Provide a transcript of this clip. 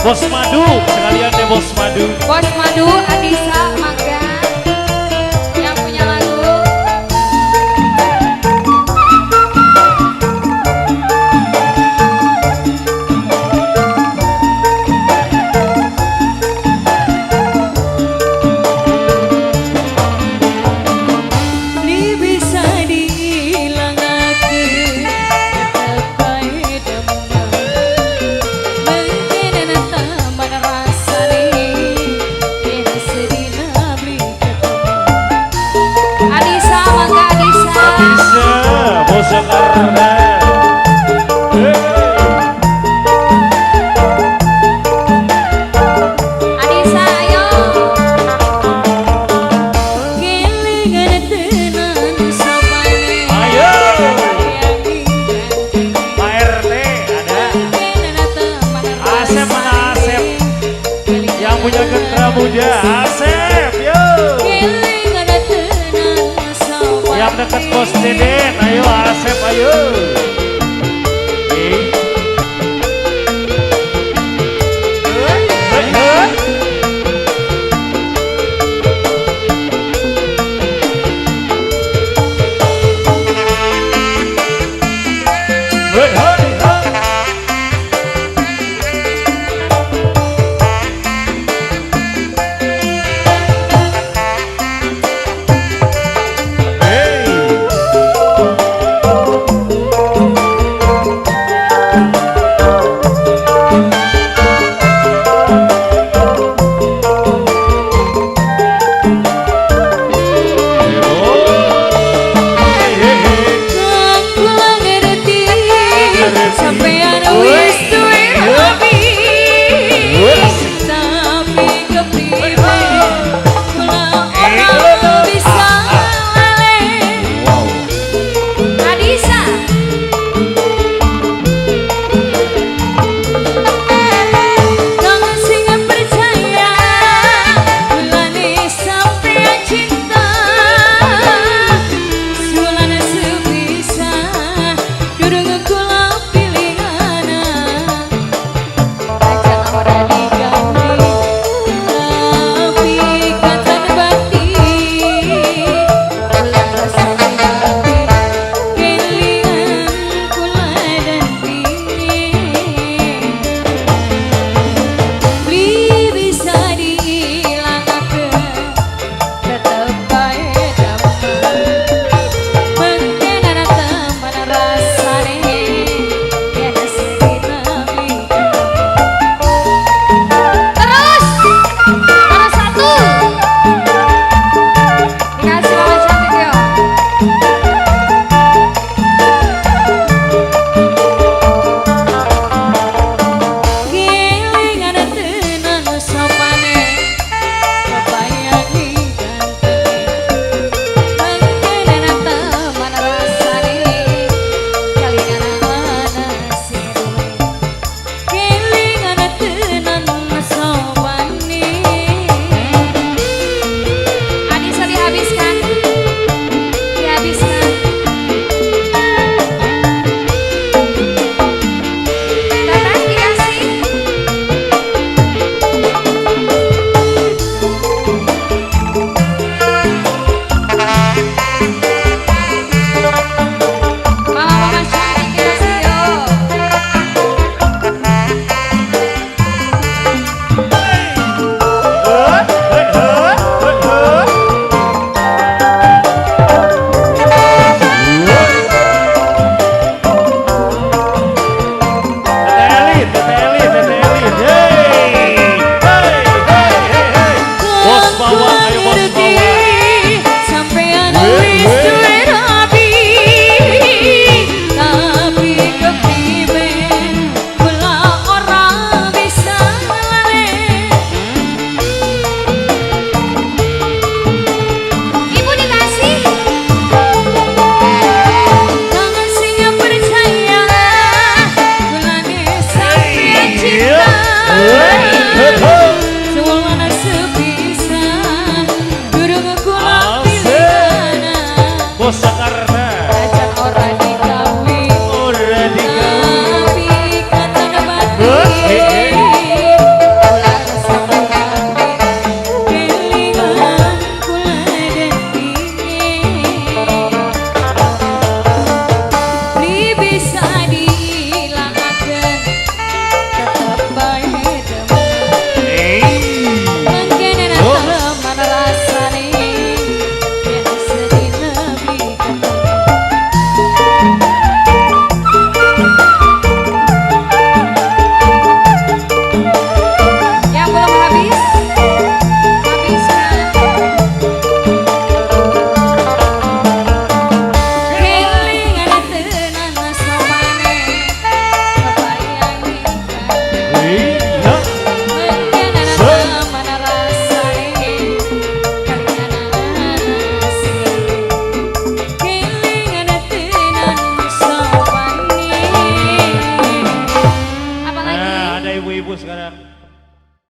Bos Madu, sekalian deh Bos Madu. Bos Madu, Adisa, Mangga yang punya lagu. Li bisa dihilangake tetep bae demen mengkenen teman rasane yen sedina beli ketemu. Adisa, Mangga Adisa. Adisa, Bos Jakarta. Hey. Adisa, ayo. Kelingan tenan sopane. Ayo. Pak RT ada. Asep mana Asep? Yang punya gentra muda, Asep, yo. Yang dekat Bos Deden, ayo Asep, ayo. Eh. Hey, hey. Hey, hey, hey. Hey. Oh. Hey, hey, hey. Kula ngerti sampean wis duwe rabi, tapi kepriwe kula ora bisa lalen. Wow. Adisa. Kang sing percaya kulane sampean cinta sulane sepisan durung kula pilihana aja ora diganti tapi ikatan batin kula rasane hati kelingan kula danti beli bisa dihilangake tetep bae demen mengkenan teman rasane yen sedina beli terus terus satu dikasih mama cantik yo. Kelingan tenan sopane kebayangi gantenge mengkenan teman rasane kelingan lanang sing duwe kelingan tenan sopane. Adisa dihabiskan, dihabiskan. Teteh dikasih. Mama-mama cantik dikasih yo. Hey, hey, hey, hey, hey. Teteh Elit, Teteh Elit, Teteh Elit. Hey, hey, hey, hey, hey. Bos bawang, ayo bos bawang. Sampean Weh, wis weh. duwe rabi, tapi kepriben kula ora bisa lalen. Ibu dikasih. Kang sing percaya kulane sampean cinta Hey, hey, hey. Sulana sepisan durung kula Asik. pilihana Bos Jakarta. aja ora dikawin Ora digawe. tapi ikatan Hey, hey, batin Ada ibu-ibu sekarang.